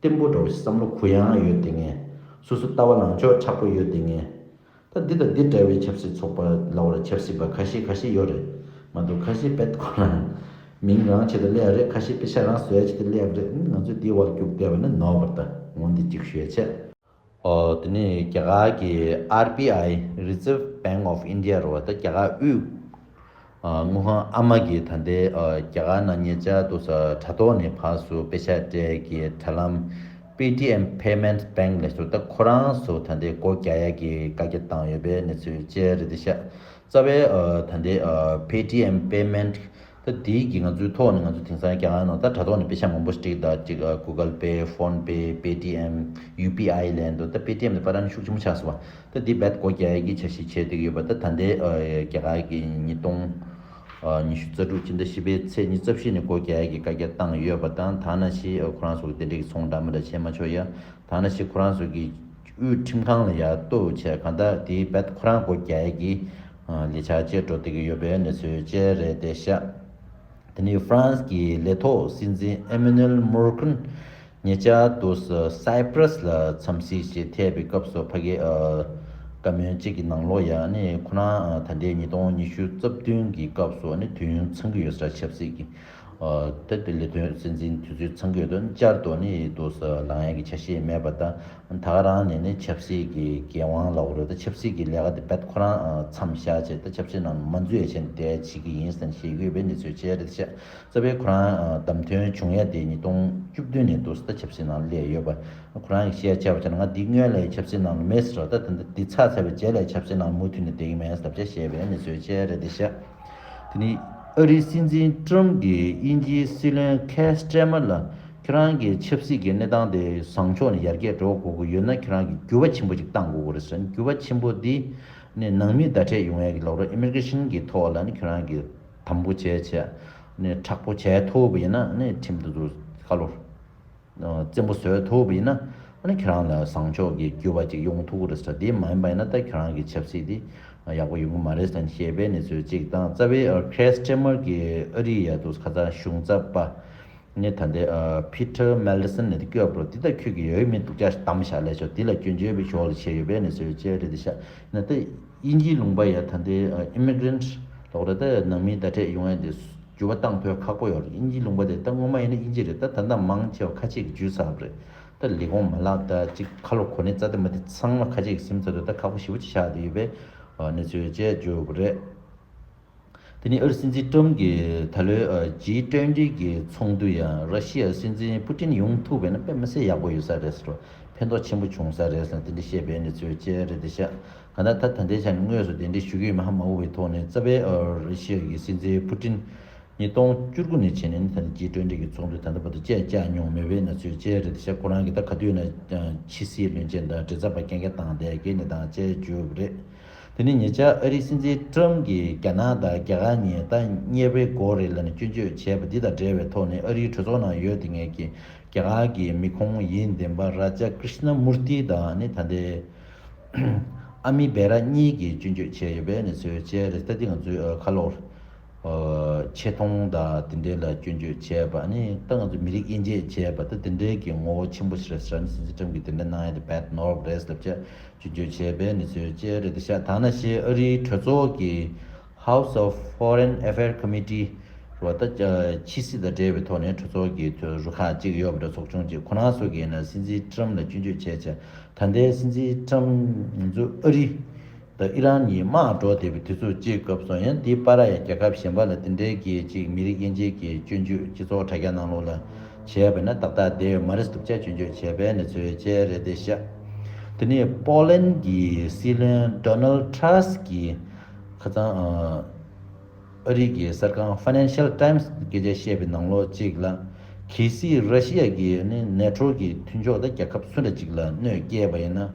བརྟན་པོ་འདྲ་བོ་ཞིག་བསམ་བློ་གུ་ཡངས་ཡོད་དེ་ངས། སོ་སོ་ལྟ་བ་ལངས་ཕྱོགས་མཁྲེགས་པོ་ཡོད་དེ་ངས། ད་འདི་དང་འདི་འདྲ་བའི་ཆབ་སྲིད་ཚོགས་པ་ལ་བར་ཆབ་སྲིད་པ་ཁ་ཤས་ཁ་ཤས་ཡོད་རེད་མ་གཏོགས། ཁ་ཤས་དཔེ་ཁོ་རང་མིང་རང་ཆེད་དུ་སླེབས་རེད། ཁ་ཤས་དཔེ་ཆ་རང་བཟོ་ཡ་ཆེད་དུ་སླེབས་རེད། ང་ཚོས་འདིའི་བར་རྒྱུགས་བསྡད་པ་ནི་ནོར་བ་རེད། ད་ངོ་འདི་གཅིག་ཞུ་ཡ་བྱས། ཨོ་དེ་ནས་རྒྱ་གར་གྱི་ཨར་བི་ཨའི་Reserve Bank of India རེད་བ། ད་རྒྱ་གར་དབུས་ཨ་དངུལ་ཁང་ཨ་མ་གིས་ད་ལྟའི་ཨ་རྒྱ་གར་ནང་ཉེ་ཆར་དུ་ས་དྲ་ཐོག་ནས་ཕར་ཚུར་པེ་ཤག་སྤྲད་ཀྱི་དྲ་ལམ་Paytm Payments Bank ལབ་སོ། ད་ཁོ་རང་ཚོ་ད་ལྟའི་སྒོ་རྒྱག་ཡ་གི་བཀའ་རྒྱ་བཏང་ཡོད་པའི་གནས་ཚུལ་བཅས་རེད་ཤག་རྩ་བའི་ཨ་ད་ལྟའི་ཨ་Paytm Payment ད་དེའི་གི་ང་ཚོའི་ཐོག་ནས་ང་ཚོ་དེང་སང་རྒྱ་གར་ནང་ད་དྲ་ཐོག་ནས་པེ་ཤག་མང་པོ་ཞིག་སྤྲད་ད་ཅིག་Google Pay, PhonePe, Paytm, U P I ལབ་འདུག་ད་Paytm ནི་པ་རང་ཤུགས་ཆེན་པོ་ཆགས་སོང་བ། ད་དེ་བེད་སྒོ་རྒྱག་ཡས་ཀྱི་འཆར་གཞི་བྱས་བསྡད་ཀྱི་ཡོད་པ། ད་ད་ལྟའི་རྒྱ་གར་གྱི་ཉིས་སྟོང་ཉི་ཤུ་རྩ་དྲུག་སྤྱི་ཟླ་བཞི་པའི་ཚེས་ཉི་ཤུ་རྩ་བཞི་ནས་སྒོ་རྒྱག་ཡས་ཀྱི་བཀའ་རྒྱ་བཏང་ཡོད་པ་དང་། ད་ནང་བཞིན་ཁོ་རང་ཚོ་གི་དེ་འདྲའི་གི་ཚོང་འདྲ་མི་འདྲ་བྱེད་མ་ཆོག་ཡ། ད་ནང་བཞིན་ཁོ་རང་ཚོ་གི་དབུས་ཁྲིམས་ཁང་ལ་ཡར་གཏུག་བྱས་གང་ལྟར་དེའི་བེད་ཁོ་རང་སྒོ་རྒྱག་ཡས་ཀྱི་ལས་འཆར་བཅས་འགྲོ་བསྡད་ཀྱི་ཡོད་པའི་གནས་ཚུལ་བཅས་རེད་དེ་ཤག་དེ་ནས་ཧྥ་རན་སི་གི་ལས་ཐོག་སྲིད་འཛིན་ཨེ་མེ་ནུ་ཨེལ་མོ་ཁྲོན་ཉེ་ཆར་དུ་སའི་པྲས་ལ་འཚམས་གཟིགས་ཤིག་ཐེབས་པའི་སྐབས་སུ་ཕ་གི་བཀའ་མོལ་གཅིག་གི་ནང་ལོགས་ཡ་ནི་ཁོ་རང་ད་ལྟའི་ཉིས་སྟོང་ཉི་ཤུ་རྩ་བདུན་གྱི་སྐབས་སུ་ནི་དུས་ཡུན་ཚང་གི་ཡོད་ས་ཆབ་སྲིད་ཀྱི་ད་དེ་ལས་དོན་སྲིད་འཛིན་དུས་ཚོད་ཚང་གི་ཡོད་དོན་བསྐྱར་དུ་ནི་དུ་ལངས་ཡ་གི་འཆར་གཞི་མེད་པ་དང་། ད་ག་རང་ནས་ནི་ཆབ་སྲིད་ཀྱི་འགན་དབང་ལ་འོ་རེད། ད་ཆབ་སྲིད་ཀྱི་ལས་ཀ་དེ་བེད་ཁོ་རང་མཚམས་བཞག་བྱས་ད་ཆབ་སྲིད་ནང་མ་འཛུལ་ཡ་བྱས་ནས་དེ་བྱེད་ཀྱི་ཡིན་ཟེར་ནས་བཤད་ཀྱི་ཡོད་པའི་གནས་ཚུལ་བཅས་རེད་ཤག་རྩ་བའི་ཁོ་རང་བདམས་ཐོན་བྱུང་ཡ་དེ་ཉིས་སྟོང་བཅུ་བདུན་ནས་འདུག་ད་ཆབ་སྲིད་ནང་སླེབས་ཡོད་པ། ཁོ་རང་གིས་བཤད་བྱས་པ་བྱས་ན་ང་འདི་སྔོན་ལ་ཡི་ཆབ་སྲིད་ནང་ལ་མེད་ཟེར་བ། ད་ད་འདི་ཚར་ཚར་བའི་རྗེས་ལ་ཡི་ཆབ་སྲིད་ནང་མུ་མཐུད་ནས་བསྡད་ཀྱི་མེད་ཟེར་བྱས་བཤད་པའི་གནས་ཚུལ་བཅས་རེད་དེ་ཤག་དེ་ནི་ཨ་རིའི་སྲིད་འཛིན་ཀྲམ་གྱིས་དབྱིན་ཇིའི་སྲིད་བློན་ཁེར་སི་ཊར་མར་ལ་ཁྱེད་རང་གི་ཆབ་སྲིད་ཀྱི་གནས་སྟངས་དེ་བཟང་ཕྱོགས་ནས་ཡར་རྒྱས་འགྲོ་དགོས་ཀྱི་ཡོད་ན་ཁྱེད་རང་གིས་འགྱུར་བ་ཆེན་པོ་ཅིག་གཏང་དགོས་ཀྱི་རེད་ཟེར། འགྱུར་བ་ཆེན་པོ་འདི་ནི་ནང་མི་བརྡ་སྤྲད་ཡོང་ཡ་གི་ལོག་རོགས་ཨི་མི་གྷི་རེ་ཤན་གྱི་ཐོག་ལ་ནི་ཁྱེད་རང་གིས་དམ་པོ་བྱས་བྱས་ནི་དྲག་པོ་བྱས་ཐུབ་པ་ཡིན་ན་ནི་ཁྲིམས་དེ་ཚོ་ཁ་ལོ། བཙན་པོ་བཟོས་ཐུབ་པ་ཡིན་ན་ཨ་ནི་ཁྱེད་རང་ལ་བཟང་ཕྱོགས་ཀྱི་འགྱུར་བ་ཅིག་ཡོང་ཐུབ་ཀྱི་རེད་ཟེར། དེ་མ་ཡིན་པ་ཡིན་ན་ད་ཁྱེད་རང་གི་ཆབ་སྲིད་དེ་ཡག་པོ་ཡོང་གི་མ་རེད་ཟེར་ནས་བཤད་པའི་གནས་ཚུལ་གཅིག་དང་། རྩ་བའི་ཁེར་སི་ཊར་མར་གྱི་ཨ་རིའི་ཡ་དུ་ཁ་སང་གཞུང་ཚབ་པ་ནི་ད་ལྟའི་ཕི་ཊར་མེ་ལི་སན་ནས་བསྐྱོད་པ་རེད། འདི་ད་ཁྱོད་ཀྱི་ཡོད་མེད་སྡུག་ཅག་གཏམ་བཞག་ལས་ཆོག་འདི་ལ་སྐྱོན་བརྗོད་པའི་ཞོར་ལ་བྱས་ཡོད་པའི་གནས་ཚུལ་བཅས་རེད་དེ་ཤག་ན་ད་དབྱིན་ཇིའི་ལུང་པ་ཡ་ད་ལྟའི་ཨི་མི་གྷི་རེ་ཤན་ལོག་རེད། ད་ནང་མི་བརྡ་སྤྲད་ཡོང་ཡ་དེ། འགྱུར་བ་བཏང་ཕོད་ཁག་པོ་ཡོད་རེད། དབྱིན་ཇིའི་ལུང་པ་དེ་ད་སྔོན་མ་ཡིན་ན་དབྱིན་ཇི་རེད། ད་ད་ལྟ་མང་ཆེ་བ་ཁ་ཆེ་གི་འཇུས་ཚར་བ་རེད། ད་ལས་ཁུངས་མ་ལག་ད་ཅིག་ཁ་ལོ་གོ་ནི་རྩ་དེ་མ་དེ་ཚང་མ་ཁ་ཆེ་གི་ཟིན་ཚར་དུས་ད་ཁག་པོ་ཞེ་པོ་ཅིག་ཆགས་བསྡད་ཡོད་པའི་གནས་ཚུལ་བཅས་བརྗོད་པ་རེད། དེ་ནི་ཨ་རི་སྲིད་འཛིན་ཀྲམ་གྱིས་ད་ལོའི་ཇི་ཊུ་ཝེན་ཊི་གི་ཚོགས་འདུ་ཡང་ར་ཤི་ཡའི་སྲིད་འཛིན་པུ་ཏིན་ཡོང་ཐུབ་པས་ན་དཔེ་མི་སྲིད་ཡག་པོ་ཡོད་ས་རེད་ཟེར། ཕན་ཐོགས་ཆེན་པོ་བྱུང་ས་རེད་ཟེར་དེ་འདྲ་བཤད་པའི་གནས་ཚུལ་བཅས་རེད་དེ་ཤག་གང་ལྟར་ད་ད་ལྟའི་ཆ་ནས་དངོས་སུ་གདན་འདྲེན་ཞུ་གི་ཡོད་མ་མ་འོས་པའི་ཐོག་ནས་རྩ་བའི་ཨ་རི་ཤི་ཡ་གི་སྲིད་འཛིན་པུ་ཏིན་ཉིས་སྟོང་བཅུ་དགུ་ནས་བྱས་ནས་ད་ལྟ་ཇི་ཊུ་ཝེན་ཊི་གི་ཚོགས་འདུ་ད་ལྟ་བར་དུ་བཅས་བཅར་མྱོང་མེད་པའི་གནས་ཚུལ་བཅས་རེད་ཤག་ཁོ་རང་གིས་ད་ག་དུས་ན་ཕྱི་སྲིད་བློན་ཆེན་དང་མགྲིན་ཚབ་པ་རྐྱང་རྐྱང་བཏང་བསྡད་ཀྱི་ནས་དང་བཅས་བརྗོད་པ་རེད། དེ་ནས་ཉེ་ཆར་ཨ་རིའི་སྲིད་འཛིན་ཀྲམ་གྱིས་རྒྱ་ནག་དང་རྒྱ་གར་གཉིས་ད་གཉེར་པའི་སྒོ་རེད་ལབ་ནས་སྐྱོན་བརྗོད་བྱས་པ་འདི་དང་འབྲེལ་བའི་ཐོག་ནས་ཨ་རིའི་གྲོས་ཚོགས་ནང་ཡོད་དེ་ངེས་ཀྱི་རྒྱ་གར་གྱི་མི་ཁུངས་ཡིན་ལྡན་པ་རཱ་ཇ་ཀྲི་ཤ་ན་མུར་ཏི་དང་ནི་ད་ལྟའི་ཨ་མི་བེ་ར་གཉིས་ཀྱིས་སྐྱོན་བརྗོད་བྱས་ཡོད་པའི་གནས་ཚུལ་བཅས་རེད། ད་འདི་ང་ཚོའི་ཁ་ལོར་ཆེ་མཐོང་དང་དེ་འདྲའི་ལ་སྐྱོན་བརྗོད་བྱས་པ་ནི་ད་ང་ཚོ་མི་རིགས་དབྱེ་འབྱེད་བྱས་པ་ད་དེ་འདྲའི་གི་ངོ་བོ་ཆེན་པོ་ཞིག་རེད་ཟེར་ནི་སྲིད་འཛིན་ཀྲམ་གྱིས་དེ་འདྲ་གནང་ཡ་དེ་བེད་ནོར་བ་རེད་ལབ་བྱས་སྐྱོན་བརྗོད་བྱས་པའི་གནས་ཚུལ་བཅས་རེད་དེ་ཤག་ད་ནང་བཞིན་ཨ་རིའི་གྲོས་ཚོགས་ཀྱི་House of Foreign Affairs Committee རུ་ད་ཕྱི་སྲིད་དང་འབྲེལ་བའི་ཐོག་ནས་གྲོས་ཚོགས་ཀྱི་རུ་ཁག་ཅིག་ཡོད་པ་འདྲ་ཚོགས་ཆུང་ཅིག་ཁོ་རང་ཚོ་གིས་ནས་སྲིད་འཛིན་ཀྲམ་ལ་སྐྱོན་བརྗོད་བྱས་བྱས་ད་ལྟའི་སྲིད་འཛིན་ཀྲམ་ང་ཚོ་ཨ་རི་དང་ཨི་རན་གཉིས་དམག་འགྲོ་བསྡད་པའི་དུས་ཚོད་ཅིག་སྐབས་སུ་ཡང་དེའི་བར་ཡང་རྒྱལ་ཁབ་གཞན་པ་ལ་དེ་འདྲའི་གི་ཅིག་མི་རིགས་དབྱེ་འབྱེད་ཀྱི་སྐྱོན་བརྗོད་སྤྱི་ཚོགས་དྲ་རྒྱ་ནང་ལོགས་ལ་བྱས་པ་ན་ཏག་ཏག་བསྡད་ཡོད་མ་རེད་འདུག་ཅག་སྐྱོན་བརྗོད་བྱས་པའི་གནས་ཚུལ་བཅས་རེད་དེ་ཤག་དེ་ནས་པོ་ལན་གྱི་སྲིད་བློན་ཌོ་ནལ་ཊྲམ་གྱིས་ཁ་སང་ཨ་རི་གི་གསར་ཁང་Financial Times་སྐད་ཆ་བཤད་པའི་ནང་ལོགས་གཅིག་ལ། གལ་སྲིད་ར་ཤི་ཡ་གིས་ནི་ནེ་ཊོ་གི་མཐུན་ཕྱོགས་དང་རྒྱལ་ཁབ་སུ་འདྲ་གཅིག་ལ་གནོད་སྐྱེལ་བ་ཡིན་ན།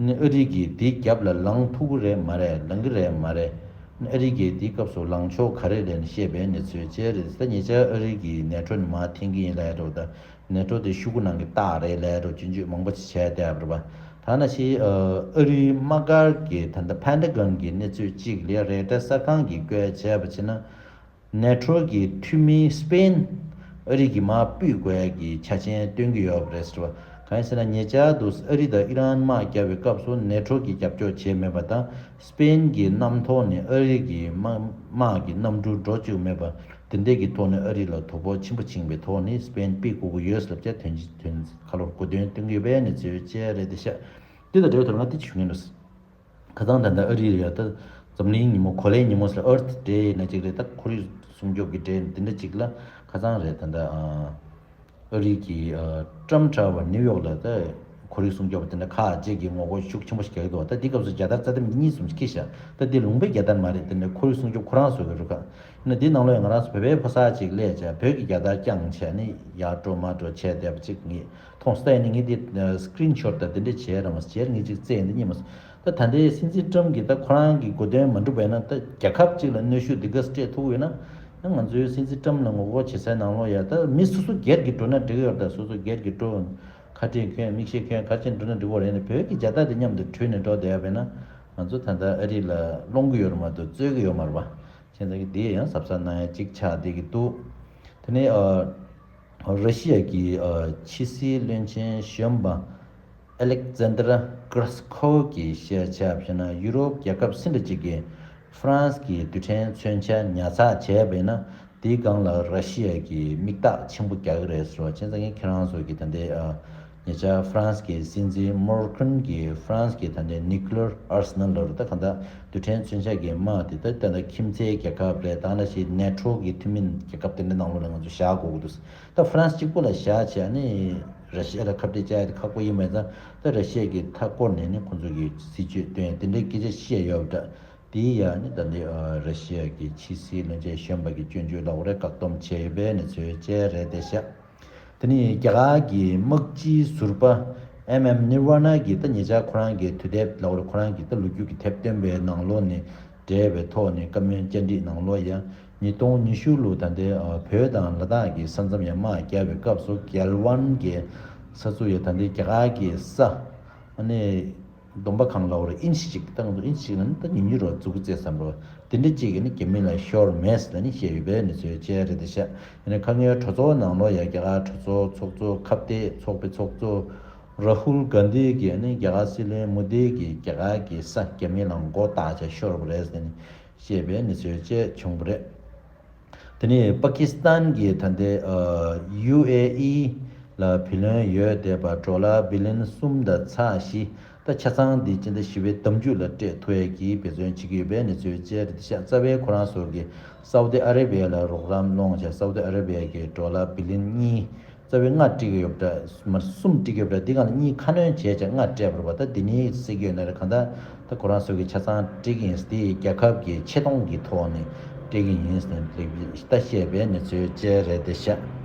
ནི་ཨ་རི་གིས་དེའི་རྒྱབ་ལ་ལངས་ཐུབ་ཀྱི་རེད་མ་རེད། ལངས་ཀྱི་རེད་མ་རེད། ནི་ཨ་རི་གིས་དེའི་སྐབས་སུ་ལངས་ཕྱོགས་ག་རེ་རེད་ནི་བཤད་པའི་གནས་ཚུལ་བཅས་རེད། ད་ཉེ་ཆར་ཨ་རི་གིས་ནེ་ཊོ་ནི་མར་འཐེན་གྱི་ཡིན་ལབ་ཡ་འདྲ་བོ་དང་། ནེ་ཊོ་དེ་ཤུ་གུ་ནང་གི་རྟགས་རེད་ལབ་ཡ་འདྲ་བོ་སྐྱོན་བརྗོད་མང་པོ་ཞིག་བྱས་བསྡད་པ་རེད་པ། ད་ནང་བཞིན་ཨ་རིའི་དམག་སྒར་གྱི་ད་ལྟ་ཕན་ཏ་གྷོན་གྱི་གནས་ཚུལ་གཅིག་ལས་རེ་ཊར་གསར་ཁང་གིས་བཀོད་བྱས་པ་བྱས་ན། ནེ་ཊོ་གི་འཐུས་མི་སི་པེན་ཨ་རི་གིས་མར་སྤུད་དགོས་ཡ་གི་ཆ་རྐྱེན་སྟོན་གྱི་ཡོད་པ་རེད་ཟེར་བ། གང་ཡིན་ཟེར་ན་ཉེ་ཆར་དུ་ཨ་རི་དང་ཨི་རན་དམག་རྒྱག་པའི་སྐབས་སུ་ནེ་ཊོ་གིས་རྒྱབ་སྐྱོར་བྱས་མེད་པ་དང་སི་པེན་གྱི་གནམ་ཐོག་ནས་ཨ་རི་གི་དམག་དམག་གི་གནམ་གྲུ་འགྲོ་བཅུག་མེད་པ་དེ་འདྲས་ཀྱི་ཐོག་ནས་ཨ་རི་ལ་དོ་ཕོག་ཆེན་པོ་ཕྱིན་པའི་ཐོག་ནས་སི་པེན་སྤུད་དགོས་ཀྱི་ཡོད་ཟེར་བྱས་དོན་དོན་ཁ་ལོར་གོ་དོན་སྟོན་གྱི་ཡོད་པའི་གནས་ཚུལ་བཅས་རེད་དེ་ཤག་དེ་དང་འབྲེལ་བའི་ཐོག་ང་དེ་ཅིག་ཞུ་མཁན་འདུག་ཁ་སང་ད་ལྟ་ཨ་རི་ཡ་ད་འཛམ་གླིང་ཉིན་མོ་གོ་ལའི་ཉིན་མོ་ཟེར་Earth Day ན་ཅིག་རེད། ད་ཁོར་ཡུག་སྲུང་སྐྱོབ་ཀྱི་ཌེ་འདི་འདྲ་ཅིག་ལ་ཁ་སང་རེད། ད་ལྟ་ཨ་རི་གི་ཨ་Trump Tower New York ལ་ད་ ཁོར་ཡུག་སྲུང་སྐྱོབ་དེ་འདྲ་ཁག་ཅིག་གིས་ངོ་རྒོལ་ཤུགས་ཆེན་པོ་ཞིག་རྒྱག་གི་འདུག་ད་འདི་སྐབས་སུ་རྒྱལ་དར་རྩ་དེབ་གཉིས་གསུམ་ཞིག་འཁྱེར་ཤག་ད་འདི་ལུང་པའི་རྒྱལ་དར་མ་རེད། དེ་འདྲ་ཁོར་ཡུག་སྲུང་སྐྱོབ་ཁོ་རང་བཟོ་གི་རུ་ཁག་ཡིན་ན། འདི་ནང་ལོགས་ཡང་ང་རང་ཚོ་བོད་པའི་ཕོ་གསར་ཅིག་སླེབས་བྱས་བོད་ཀྱི་རྒྱལ་དར་བརྐྱངས་བྱས་ནས་ཡར་འགྲོ་མར་འགྲོ་བྱས་བསྡད་པ་ཅིག་ངས་མཐོང་སོང་། ད་ཡིན་ན་ངས་འདི་སི་ཀི་རིན་ཤོཊ་དང་དེ་འདྲ་བྱས་ར་མ་བྱས་ངས་ཅིག་བཙལ་ཡིན་འདི་རྙེད་མ་སོང་། ད་ད་ལྟའི་སྲིད་འཛིན་ཊམ་གྱིས་ད་ཁོ་རང་གི་དགོས་དོན་མ་འགྲུབ་པ་ཡིན་ན། ད་རྒྱལ་ཁབ་ཅིག་ལ་གནོན་ཤུགས་འདི་ག་སྤྲད་ཐུབ་ཡོད་ན། ཡང་ང་ཚོའི་སྲིད་འཛིན་ཊམ་ལ་ངོ་རྒོལ་བྱེད་སའི་ནང་ལོགས་ཡ་ད་མི་སོ་སོ་སྒེར་གྱི་འགྲོ་ན་འགྲིག་གི་ཡོད་རེད། ད་སོ་སོ་སྒེར་གྱི་འགྲོ། ཁ་བྲལ་ཁྱོད་མིག་ཤེས་ཁྱོད་ག་རེ་བྱས་འགྲོ་ན་འགྲིག་གི་རེད། ནས་བོད་ཀྱི་རྒྱལ་དར་དེ་མཉམ་དུ་དྲུད་ནས་འགྲོ་བསྡད་ཡ་བས་ན། ང་ཚོ་ད་ལྟ་ཨ་རི་ལ་སློང་གི་ཡོད་རེད་མ་གཏོགས་རྩོད་ཀྱི་ཡོད་མ་རེད་པ། བྱས་ཙང་གི་དེ་ཡང་གཟབ་གཟབ་གནང་ཡ་གཅིག་ཆགས་བསྡད་ཀྱི་འདུག་དེ་ནས་ཨ། ར་ཤི་ཡ་གི་ཨ། ཕྱི་སྲིད་བློན་ཆེན་གཞོན་པ་ཨ་ལེག་ཛན་དར་གྷི་རུ་ཤ་ཁོ་ཝ་གིས་བཤད་བྱས་པ་ཡིན་ན། ཡུ་རོབ་རྒྱལ་ཁབ་སུ་འདྲ་ཅིག་གིས་ཧྥ་རན་སི་གི་རྡུལ་ཕྲན་མཚོན་ཆ་ཉར་ཚགས་བྱས་པ་ཡིན་ན། དེའི་སྒང་ལ་ར་ཤི་ཡ་གིས་མིག་རྟགས་ཆེན་པོ་རྒྱག་གི་རེད་ཟེར་བ། བྱས་ཙང་ཁྱེད་རང་ཚོ་གིས་ད་ལྟའི་ཨ། ཉེ་ཆར་ཧྥ་རན་སི་གི་སྲིད་འཛིན་མོར་ཀྲན་གྱིས་ཧྥ་རན་སི་གི་ད་ལྟའི་ནིའུ་ཀི་ལི་ཡར་ཨར་སེ་ནལ་ལབ་རེད། ད་གང་ལྟར་རྡུལ་ཕྲན་མཚོན་ཆ་གི་དམག་དེ་ད་ད་ལྟ་ཁྱིམ་མཚེས་རྒྱལ་ཁབ་རེད། ད་ནང་བཞིན་ནེ་ཊོ་གི་འཐུས་མི་རྒྱལ་ཁབ་དེ་འདྲ་ནང་ལོགས་ལ་ང་ཚོ་བཞག་དགོས་ཀྱི་འདུག་ད་ཧྥ་རན་སི་གཅིག་པུ་ལ་བཞག་བྱས་ནས་ར་ཤི་ཡ་ལ་ཁ་གཏད་བཅག་ཡ་དེ་ཁག་པོ་ཡིན་པ་ཡིན་ཙང་། ད་ར་ཤི་ཡ་གིས་མཐའ་བསྐོར་ནས་ནི་ཁོང་ཚོ་གི་སྲིད་ཇུས་སྟོན་ཡ་དེ་འདྲའི་སྐད་ཆ་བཤད་ཡོད་པ་འདྲ། དེའི་ཡ་ནི་ད་ལྟའི་ཨ། ར་ཤི་ཡ་གི་ཕྱི་སྲིད་བློན་ཆེན་གཞོན་པ་གི་སྐྱོན་བརྗོད་ལ་འོ་རེ་བཀག་སྡོམ་བྱས་ཡོད་པའི་གནས་ཚུལ་བཅས་རེད་བསྡད་ཤག་དེ་ནས་རྒྱ་གར་གྱི་དམག་སྤྱིའི་ཟུར་པ་ཨེམ་ཨེམ་ནིར་ཝ་ན་གིས་ད་ཉེ་ཆར་ཁོ་རང་གི་དུས་དེབ་ལ་འོ་རེ་ཁོ་རང་གི་ད་ལོ་རྒྱུས་ཀྱི་དེབ་བཏོན་པའི་ནང་ལོགས་ནས་འགྲེལ་བའི་ཐོག་ནས་བཀའ་མོལ་བཅར་འདྲི་ནང་ལོགས་ཡ། ཉིས་སྟོང་ཉི་ཤུ་ལོ་ད་ལྟའི་ཨ། བོད་དང་ལ་དྭགས་ཀྱི་ས་མཚམས་ཡ་དམག་རྒྱག་པའི་སྐབས་སུ་གལ་ཝན་གྱི་ས་ཚུགས་ཡ་ད་ལྟའི་རྒྱ་གར་གྱི་ས་ཨ་ནི། སྡོམ་པ་ཁང་ལ་འོ་རེ་ཨིན་ཅི་ཅིག་ད་ང་ཚོ་ཨིན་ཅི་ཅིག་ལ་ནི་ད་ཉུང་ཉུང་རོ་འཛུགས་རྩིས་བསམ་རོ། དེ་འདྲ་ཅིག་གིས་ནི་རྒྱ་མི་ལ་ཤོར་མེད་ཟེར་ནི་བཤད་ཡོད་པའི་གནས་ཚུལ་བཅས་རེད་དེ་ཤག་ཡིན་ནའི་ཁ་ངའི་གྲོས་ཚོགས་ནང་ལོགས་ཡ་རྒྱ་གར་གྲོས་ཚོགས་ཚོགས་གཙོ་ཁ་གཏད་ཚོགས་པའི་ཚོགས་གཙོ་ར་ཧུལ་གྷན་དྷི་གིས་ནི་རྒྱ་གར་སྲིད་བློན་མོ་དྷི་གིས་རྒྱ་གར་གྱི་ས་རྒྱ་མི་ལ་མགོ་བཏགས་བྱས་ཤོར་བ་རེད་ཟེར་ནི་བཤད་པའི་གནས་ཚུལ་བཅས་བྱུང་བ་རེད། དེ་ནས་པ་ཀི་སི་ཐན་གྱིས་ད་ལྟའི་ཨ། ཡུ་ཨེ་ཨི་ལ་བུ་ལོན་ཡོད་བསྡད་པ་ཌོ་ལར་བི་ལིན་གསུམ་དང་ཚེག་བཞི། ད་ཆ་ཚང་འདི་སྤྱི་ཟླ་བཞི་པའི་ཟླ་མཇུག་ལ་སྤྲད་ཐུབ་ཡས་ཀྱི་འབད་བརྩོན་བྱེད་ཀྱི་ཡོད་པའི་གནས་ཚུལ་བཅས་རེད་ཤག་རྩ་བའི་ཁོ་རང་ཚོ་གིས་སའུ་ཏི་ཨ་རེ་བི་ཡ་ལ་རོགས་རམ་སློང་བྱས་སའུ་ཏི་ཨ་རེ་བི་ཡ་གིས་ཌོ་ལར་བི་ལིན་གཉིས། རྩ་བའི་ལྔ་སྤྲད་ཀྱི་ཡོད་པ་འདྲ། མར་གསུམ་སྤྲད་ཀྱི་ཡོད་པ་འདྲ། འདི་སྒང་ལ་གཉིས་ཁ་སྣོན་བྱས་བྱས་ལྔ་སྤྲད་པ་རེད་པ། ད་འདི་ནས་སྲིད་སྐྱོད་ནས་རེད། གང་ལྟར་ད་ཁོ་རང་ཚོ་གིས་ཆ་ཚང་སྤྲད་ཀྱི་ཡིན། དེ་རྒྱལ་ཁབ་ཀྱི་ཆེ་མཐོང་གི་ཐོག་ནས་སྤྲད་ཀྱི་ཡིན་ཟེར་ནས་ལེགས་ཤོམ་ཞིག་ད་བཤད་པའི་གནས་ཚུལ་བཅས་རེད་དེ་ཤག